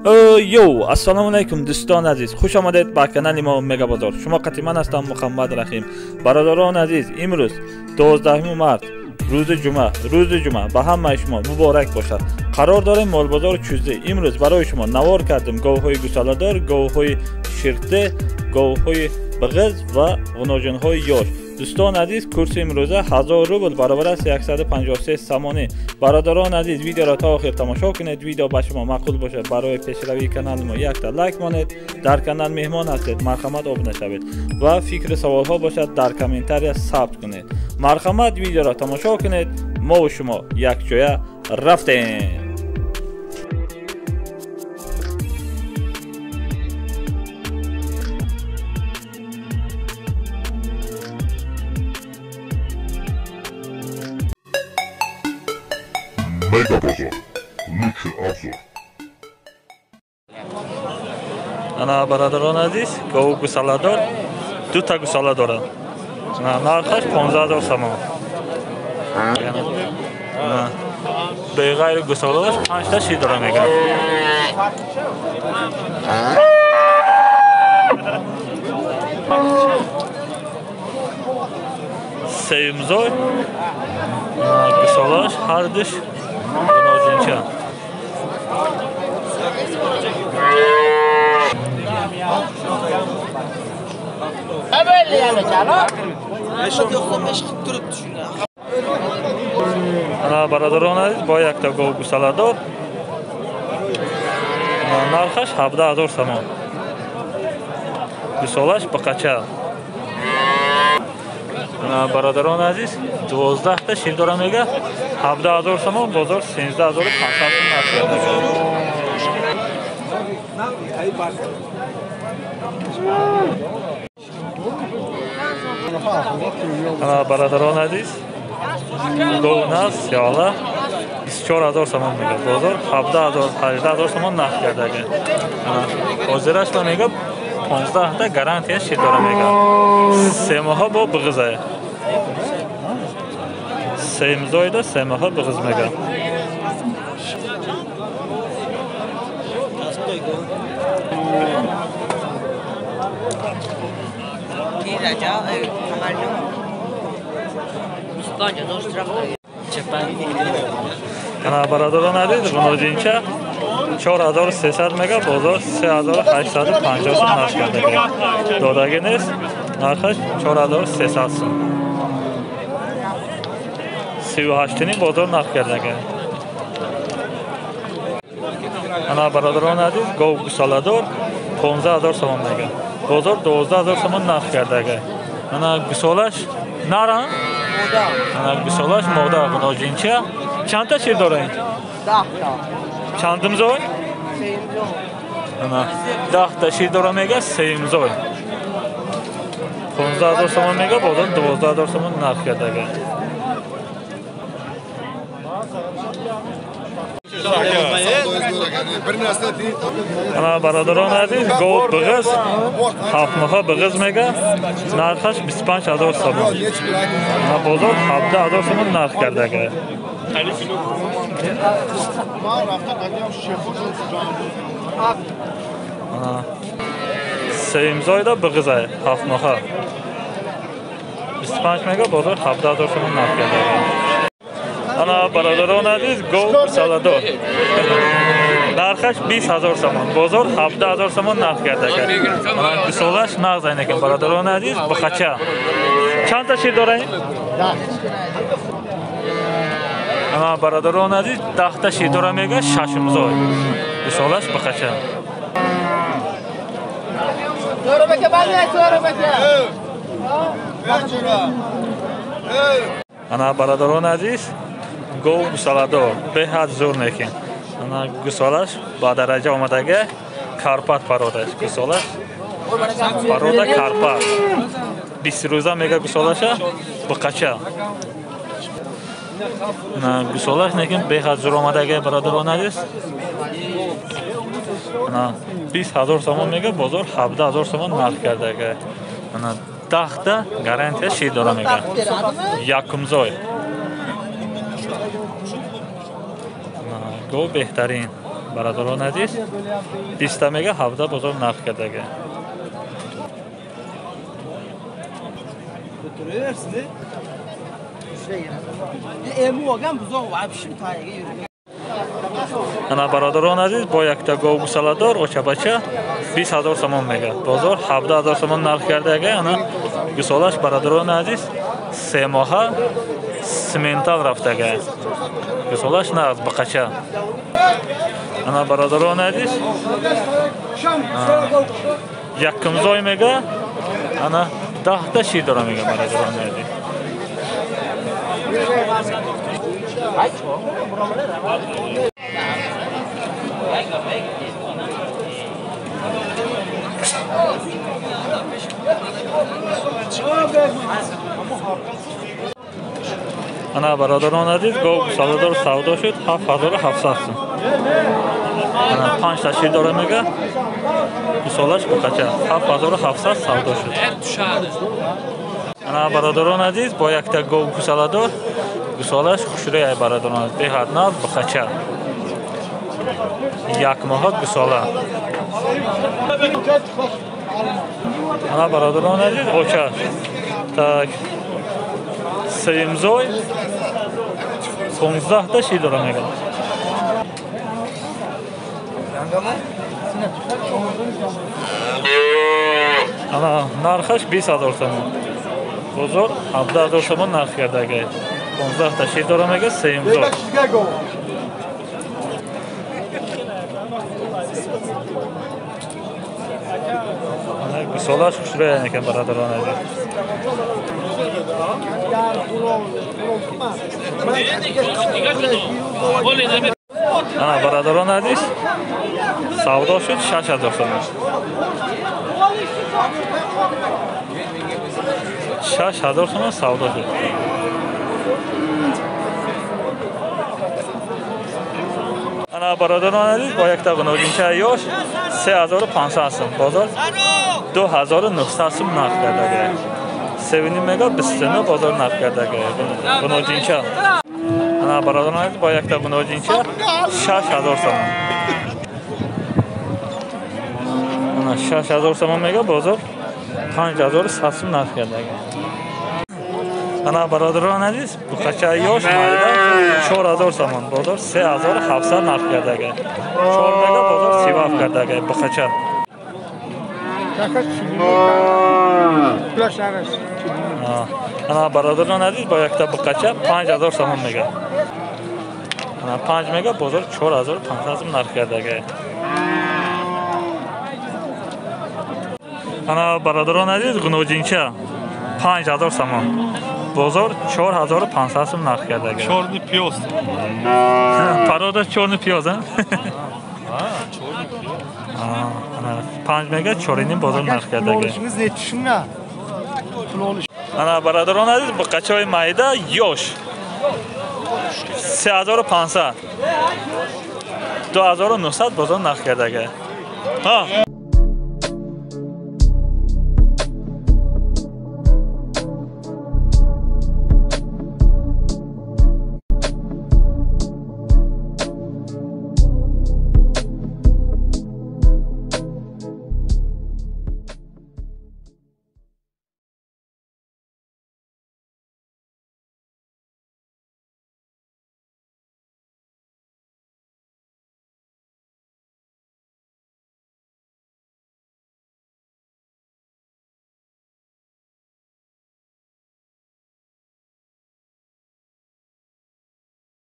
Йоу, ассалому алайкум дӯстони азиз, хуш омадед ба канали мо Мегабозор. Шумо қатъи ман ҳастам Муҳаммад Раҳим. Бародарони азиз, имрӯз 12 март, рӯзи ҷумъа ба ҳамаи шумо муборак бошад. Қарор дорем молбозори Чӯзӣ. Имрӯз барои шумо навор кардем говҳои гусаладор, говҳои ширте, говҳои бағиз ва ғуноҷинҳои ёш. Дӯстони азиз, курси имрӯза 1000 рубл баробар аст 153 сомонӣ. Бародарони азиз, видеоро то охир тамошо кунед. Видео ба шумо маъқул бошад, барои пешравии канали мо якта лайк монед. Дар канал меҳмон ҳастед, марҳамат обуна шавед ва фикри саволҳо бошад дар комментария сабт кунед. Марҳамат видеоро тамошо кунед. Мо ва шумо якҷоя рафтем. Мегабозор. Лучший обзор. Ана бародарон азиз, гов гусаладор, дута гусала дорад. Нархаш 15,000 сомон. Беғайри гусалааш 5 та шир дора мегӯяд. Сеюмзой гусалааш ҳардуш гуножинча. Ана бародарон азиз, бо якта гов гусаладор, нархаш 17,000 сомон. Гусолаш бақача. Бародарон азиз, 12 та шир дора мега, 17,000 сомон, бозор 13,500 сом нарх карда. Бародарон азиз, гов нас сиёла 24,000 сомон мега, бозор 17,000 18,000 сомон нарх карда. Ҳозираш ба мега 15 та гарантия шир дора мега. Се моҳа бо бағизае. Сеюмзоида се моҳа бағиз мега. Ана бародарон азиз, ғуноҷинча 4300 мега, бозор 3850 сом нарх карда. Додагӣ нест, нархаш 4300 сом. 38 бозор нарх карда. Ана бародарон азиз, гов гусаладор 15,000 сомон мега. Бозор 12,000 сомон нарх карда. Ана гусолаш нара? Ана гусолаш мода ғуноҷинча. Чанд та шир доред? 10 та. Чандумзой? Ана 10 та шир дора мега, сеюмзой. 15,000 сомон мега, бозор 12,000 сомон нарх карда. Ана бародарон азиз, гов бағиз, 7 моҳа бағиз мега, нархаш 25,000 сомон. Ана бозор 17,000 сомон нарх карда. Сеюмзоида бағизае, 7 моҳа. 25 мега, бозор 17,000 сомон нарх карда. Ана бародарон азиз, гов гусаладор. Нархаш 20,000 сомон, бозор 17,000 сомон нарх карда. Ана гусолаш нағз айнекин бародарон азиз, бахача. Чанд та шир доред? Ана бародарон азиз, 10 та шир дора мега, шашумзой. Гусолаш бахача. Ана бародарон азиз, гов гусаладор беҳад зур некин. Ана гусолаш ба дараҷа омадага, Карпат пародаш. Гусолаш парода Карпат. 20 рӯза мега гусолаша бақача. Ана гусолаш некин беҳад зур омадага бародарон азиз. Ана 20,000 сомон мега, бозор 17,000 сомон нарх кардага. Ана 10 та гарантия шир дора мега. Якумзой. Гов беҳтарин. Бародарон азиз, 20 мега 17 бозор нарх кардага. Ана бародарон азиз, бо якта гов гусаладор очабача 20 ҳазор сомон мега. Бозор 17 ҳазор сомон нарх кардага. Ана гусолаш бародарон азиз 3 моҳа симентал рафтага. Гусолаш нағз бақача. Ана бародарон азиз, якумзой мега, ана 10 та шир дора мега бародарон азиз. Ана бародарон азиз, гов гусаладор савдо шуд 7700 сум. Ана 5 та шир дора мега, гусолаш буқача 7700 савдо шуд. Ана бародарон азиз, бо якта гов гусаладор гусолаш хушрӯй бародарон азиз, беҳад нав буқача. Як моҳа гусола. Ана бародарон азиз, оча. Так сеюмзой 15 та шир дора мега. Ана нархаш 20 ҳазор сомон. Бозор 17 ҳазор сомон нарх кардага. 15 та шир дора мега сеюмзой. Ана гусолаш хушрӯй екан бародарон азиз. Ана бародарон азиз, савдо шуд 6 ҳазор сомон. 6 ҳазор сомон савдо шуд. Ана бародарон азиз, бо якта ғуногинча ёш 3500 сом. Бозор 2900 сом нарх кардага. 3.5 мега 29 бозор нарх кардага. Ғуногинча. Ана бародарон азиз, бо якта ғуногинча 6000 сомон. Ана 6000 сомон мега, бозор 5100 сом нарх кардага. Ана бародарон азиз, буқача ёш майда 4000 сомон, бозор 3700 нарх кардага. 4 мега бозор 37 кардага буқача. Ана бародарон азиз, бо якта буқача 5000 сомон мега. Ана 5 мега бозор 4500 сом нарх кардага. Ана бародарон азиз, ғуноҷинча 5000 сомон. Бозор 4500 сом нарх кардага. Чёрный пёс. Порода чёрный пёс, а? А, чёрный пёс. Ана 5 мега 4.5 бозор нарх кардага. Ана бародарон азиз, буқачаҳои майда ёш 3500, 2900 бозор нарх кардага. Ҳа.